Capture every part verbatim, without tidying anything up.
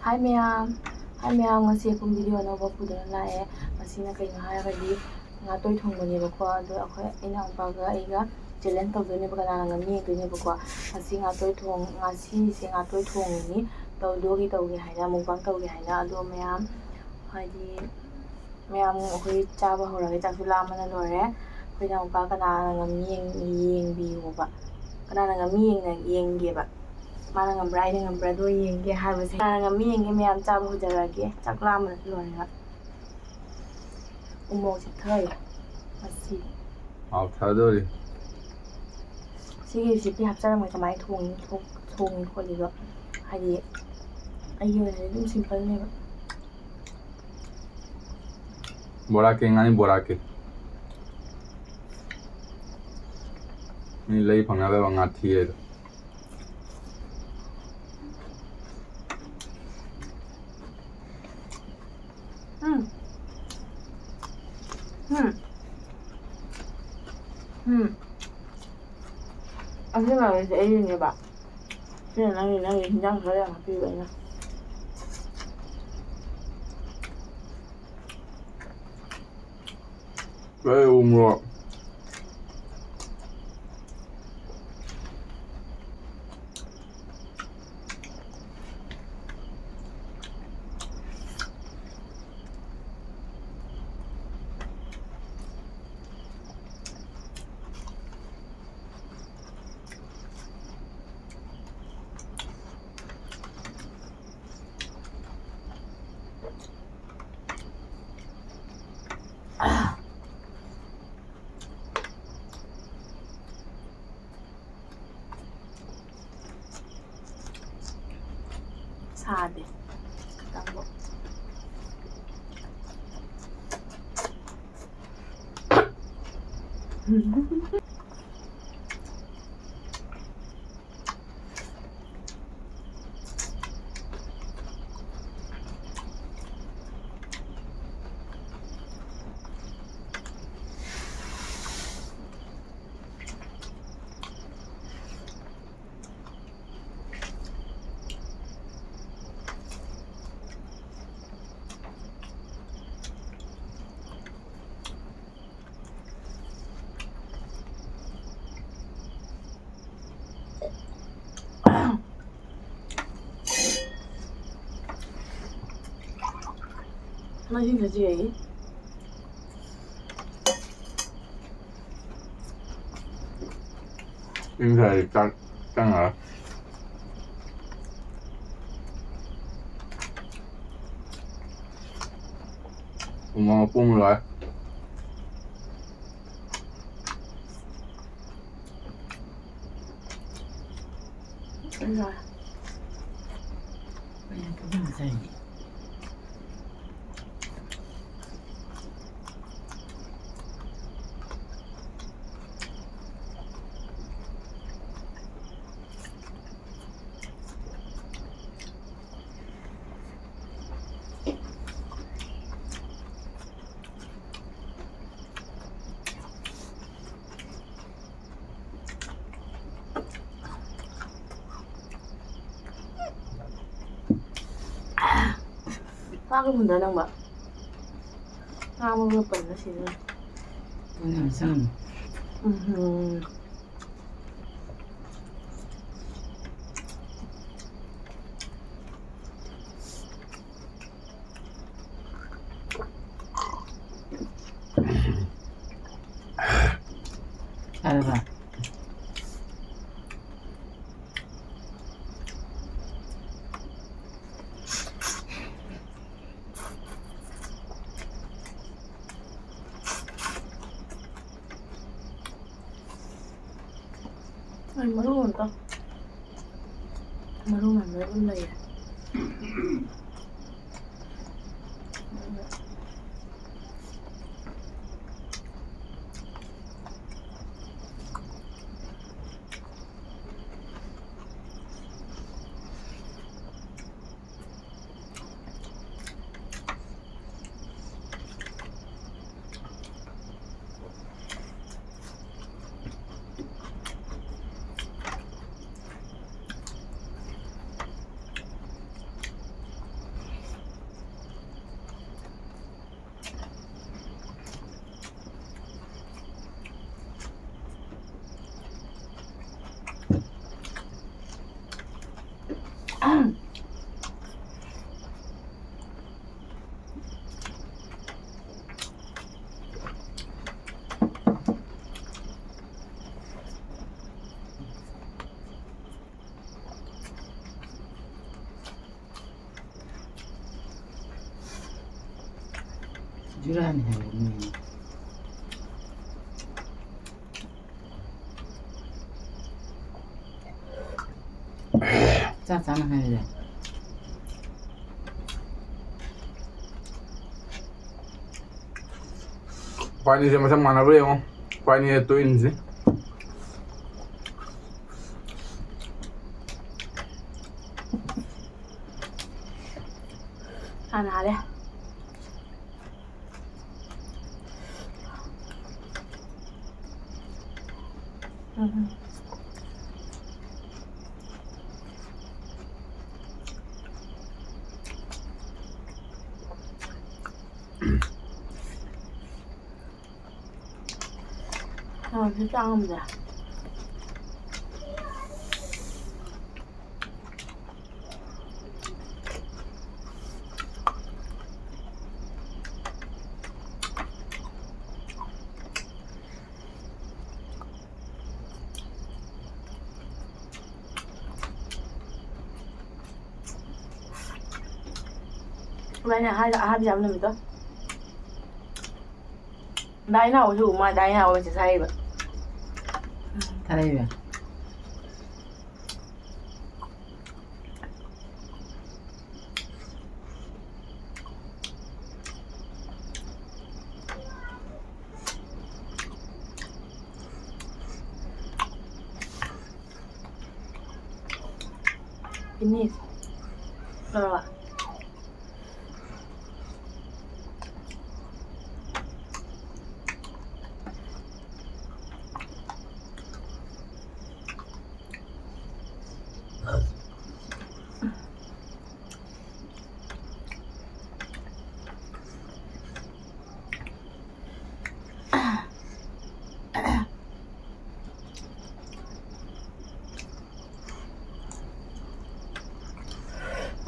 ꯍꯥꯏ ꯃꯌꯥꯝ, ꯍꯥꯏ ꯃꯌꯥꯝ, ꯉꯁꯤ ꯑꯩꯈꯣꯏ ꯚꯤꯗꯤꯑꯣ ꯑꯅꯧꯕ ꯄꯨꯗꯨꯅ ꯂꯥꯛꯑꯦ꯫ ꯉꯁꯤꯅ ꯀꯩꯅꯣ ꯍꯥꯏꯔꯒꯗꯤ ꯉꯥꯇꯣꯏ ꯊꯣꯡꯕꯅꯦꯕꯀꯣ꯫ ꯑꯗꯣ ꯑꯩꯈꯣꯏ ꯏꯅꯥꯎꯄꯥꯒ ꯑꯩꯒ ꯆꯦꯂꯦꯟꯖ ꯇꯧꯗꯣꯏꯅꯦꯕ, ꯀꯅꯥꯅ ꯉꯝꯃꯤ ꯌꯦꯡꯗꯣꯏꯅꯦꯕꯀꯣ꯫ ꯉꯁꯤ ꯉꯥꯇꯣꯏ ꯊꯣꯡ-, ꯉꯁꯤꯁꯦ ꯉꯥꯇꯣꯏ ꯊꯣꯡꯉꯤꯅꯤ, ꯇꯧꯗꯣꯒꯤ ꯇꯧꯒꯦ ꯍꯥꯏꯅ, ꯃꯨꯛꯕꯥꯡ ꯇꯧꯒꯦ ꯍꯥꯏꯅ꯫ ꯑꯗꯣ ꯃꯌꯥꯝ, ꯍꯥꯏꯗꯤ, ꯃꯌꯥꯝ ꯑꯩꯈꯣꯏ ꯆꯥꯕ ꯍꯧꯔꯒꯦ꯫ ꯆꯥꯛꯁꯨ ꯂꯥꯝꯕꯅ ꯂꯣꯏꯔꯦ꯫ ꯑꯩꯈꯣꯏ ꯏꯅꯥꯎꯄꯥ ꯀꯅꯥꯅ ꯉꯝꯃꯤ ꯌꯦꯡ-, ꯌꯦꯡꯕꯤꯌꯣꯕ꯫ ꯀꯅꯥꯅ ꯉꯝꯃꯤ ꯌꯦꯡꯅ-, ꯌꯦꯡꯒꯦꯕ꯫ ꯃꯥꯅ ꯉꯝꯕ꯭ꯔꯥ, ꯑꯩꯅ ꯉꯝꯕ꯭ꯔꯥꯗꯣ ꯌꯦꯡꯒꯦ ꯍꯥꯏꯕꯁꯦ꯫ ꯀꯅꯥꯅ ꯉꯝꯃꯤ ꯌꯦꯡꯒꯦ꯫ ꯃꯌꯥꯝ ꯆꯥꯕ ꯍꯧꯖꯔꯛꯑꯒꯦ꯫ ꯆꯥꯛ ꯂꯥꯝꯕꯅ ꯂꯣꯏꯔꯦ꯫ ꯎꯃꯣꯔꯣꯛꯁꯦ ꯊꯛꯑꯦ ꯉꯁꯤ꯫ ꯍꯥꯎꯊꯗꯣꯔꯤ꯫ ꯁꯤꯒꯤ ꯔꯤꯁꯤꯄꯤ ꯍꯥꯞꯆꯔꯝꯃꯦ, ꯀꯃꯥꯏꯅ ꯊꯣꯡꯉꯤ, ꯊꯣꯡ-, ꯊꯣꯡꯉꯤ ꯈꯣꯠꯂꯤꯗꯣ꯫ ꯍꯥꯏꯗꯤ ꯑꯩꯒꯤ ꯑꯣꯏꯅꯗꯤ ꯑꯗꯨꯝ ꯁꯤꯝꯄꯜꯅꯦꯕ꯫ ꯕꯣꯔꯥ ꯀꯦ, ꯉꯥꯅꯤ ꯕꯣꯔꯥ ꯀꯦ꯫ ꯃꯤ ꯂꯩ ꯐꯪꯅꯗꯕ ꯉꯥꯊꯤ ꯍꯥꯏꯗꯣ꯫ ꯎꯝ꯫ ꯎꯝ꯫ ꯎꯝ꯫ ꯑꯁꯤ ꯃꯔꯣꯏꯁꯦ ꯑꯩꯒꯤꯅꯦꯕ꯫ ꯁꯤꯅ ꯅꯪꯒꯤ, ꯅꯪꯒꯤ ꯍꯤꯟꯖꯥꯡ ꯈꯔ ꯌꯥꯝ ꯍꯥꯞꯄꯤꯕ ꯑꯩꯅ꯫ ꯑꯩ ꯎ ꯃꯣꯔꯣꯛ꯫ ꯇꯥꯗꯦ꯫ ꯈꯤꯇꯪꯕꯨ꯫ ꯃꯍꯤ ꯈꯖꯤꯛ ꯂꯩ꯫ ꯏꯪꯊꯔꯗꯤ ꯆꯥꯛ ꯆꯪꯉꯔꯣꯏ꯫ ꯎꯃꯣꯔꯣꯛ ꯃꯄꯨꯝ ꯂꯣꯏ꯫ ꯂꯣꯏ꯫ ꯃꯌꯥꯝ ꯄꯨꯝꯅꯃꯛ ꯆꯥꯏꯅꯤ꯫ ꯄꯥꯛ ꯍꯨꯟꯗ ꯅꯪꯕ꯫ ꯉꯥ ꯃꯔꯨ ꯄꯜꯂ ꯁꯤꯗ꯫ ꯄꯨꯡ ꯌꯥꯝ ꯆꯪꯉꯤ꯫ ꯎꯝ꯫ ꯌꯥꯔꯕ? ꯑꯩ ꯃꯔꯨ ꯑꯝꯇ, ꯃꯔꯨ ꯃꯥꯟꯕ ꯑꯗꯨꯝ ꯂꯩꯌꯦ꯫ ꯖꯤꯔꯥꯅꯤ ꯍꯥꯏꯕꯅꯤ꯫ ꯆꯥ ꯆꯥꯅ ꯍꯥꯏꯔꯦ꯫ ꯄꯥꯅꯤꯁꯦ ꯃꯁꯛ ꯃꯥꯟꯅꯕ꯭ꯔꯥ ꯌꯦꯡꯉꯣ꯫ ꯄꯥꯅꯤ ꯇꯣꯏꯅꯁꯦ꯫ ꯍꯥꯟꯅ ꯍꯥꯜꯂꯦ꯫ ꯎꯝ꯫ ꯍꯥꯎꯕꯁꯦ ꯆꯥ ꯉꯝꯗꯦ꯫ ꯏꯕꯥꯅꯤ ꯑꯍꯥꯏꯕ, ꯑꯍꯥꯏꯕ ꯆꯥꯕ ꯅꯨꯃꯤꯠꯇꯣ꯫ ꯗꯥꯏꯅꯥ ꯍꯣꯏꯁꯨ ꯃꯥ ꯗꯥꯏꯅꯥ ꯍꯣꯏ ꯃꯦꯁꯦꯖ ꯊꯥꯔꯛꯏꯕ꯫ ꯊꯥꯔꯛꯏꯕ꯫ Finish. ꯂꯧꯔꯕ?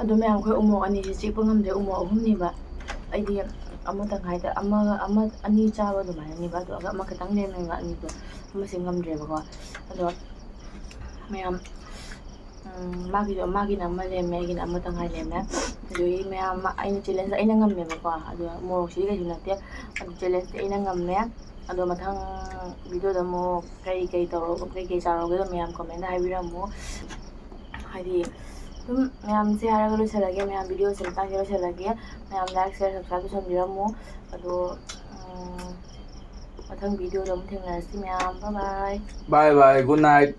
ꯑꯗꯣ ꯃꯌꯥꯝ, ꯑꯩꯈꯣꯏ ꯎꯃꯣꯔꯣꯛ ꯑꯅꯤꯁꯦ ꯆꯤꯛꯄ ꯉꯝꯗ꯭ꯔꯦ꯫ ꯎꯃꯣꯔꯣꯛ ꯑꯍꯨꯝꯅꯦꯕ꯫ ꯑꯩꯗꯤ ꯑꯃ ꯇꯪꯈꯥꯏꯗ ꯑꯃꯒ ꯑꯃ ꯑꯅꯤ ꯆꯥꯕ ꯑꯗꯨꯃꯥꯏꯅꯅꯦꯕ꯫ ꯑꯗꯣ ꯑꯃ ꯈꯛꯇꯪ ꯂꯦꯝꯃꯦꯕ, ꯑꯅꯤꯗꯣ ꯑꯃꯁꯦ ꯉꯝꯗ꯭ꯔꯦꯕꯀꯣ꯫ ꯑꯗꯣ ꯃꯌꯥꯝ, ꯎꯝ, ꯃꯥꯒꯤꯁꯨ, ꯃꯥꯒꯤꯅ ꯑꯃ ꯂꯦꯝꯃꯦ, ꯑꯩꯒꯤꯅ ꯑꯃ ꯇꯪꯈꯥꯏ ꯂꯦꯝꯃꯦ꯫ ꯑꯗꯨꯒꯤ ꯃꯌꯥꯝ ꯑꯩꯅ challenge ꯑꯩꯅ ꯉꯝꯃꯦꯕꯀꯣ꯫ ꯑꯗꯣ ꯃꯣꯔꯣꯛꯁꯤꯗꯤ ꯀꯩꯁꯨ ꯅꯠꯇꯦ꯫ ꯑꯗꯨ challengeꯇꯤ ꯑꯩꯅ ꯉꯝꯃꯦ꯫ ꯑꯗꯣ ꯃꯊꯪ videoꯗ ꯑꯃꯨꯛ ꯀꯩ ꯀꯩ ꯇꯧꯔꯒ, ꯀꯩ ꯀꯩ ꯆꯥꯔꯧꯒꯦꯗꯣ ꯃꯌꯥꯝ commentꯇ ꯍꯥꯏꯕꯤꯔꯝꯃꯨ꯫ ꯍꯥꯏꯗꯤ ꯑꯗꯨꯝ ꯃꯌꯥꯝꯁꯦ ꯍꯥꯏꯔꯒ ꯂꯣꯏꯁꯤꯜꯂꯒꯦ, ꯃꯌꯥꯝ videoꯁꯦ ꯃꯇꯥꯡꯁꯦ ꯂꯣꯏꯁꯤꯜꯂꯒꯦ꯫ ꯃꯌꯥꯝ like, share, subscribe ꯇꯧꯁꯟꯕꯤꯔꯝꯃꯨ꯫ ꯑꯗꯣ, ꯎꯝ, ꯃꯊꯪ videoꯗ ꯑꯃꯨꯛ ꯊꯦꯡꯅꯔꯁꯤ ꯃꯌꯥꯝ꯫ Bye bye꯫ Bye bye, good night꯫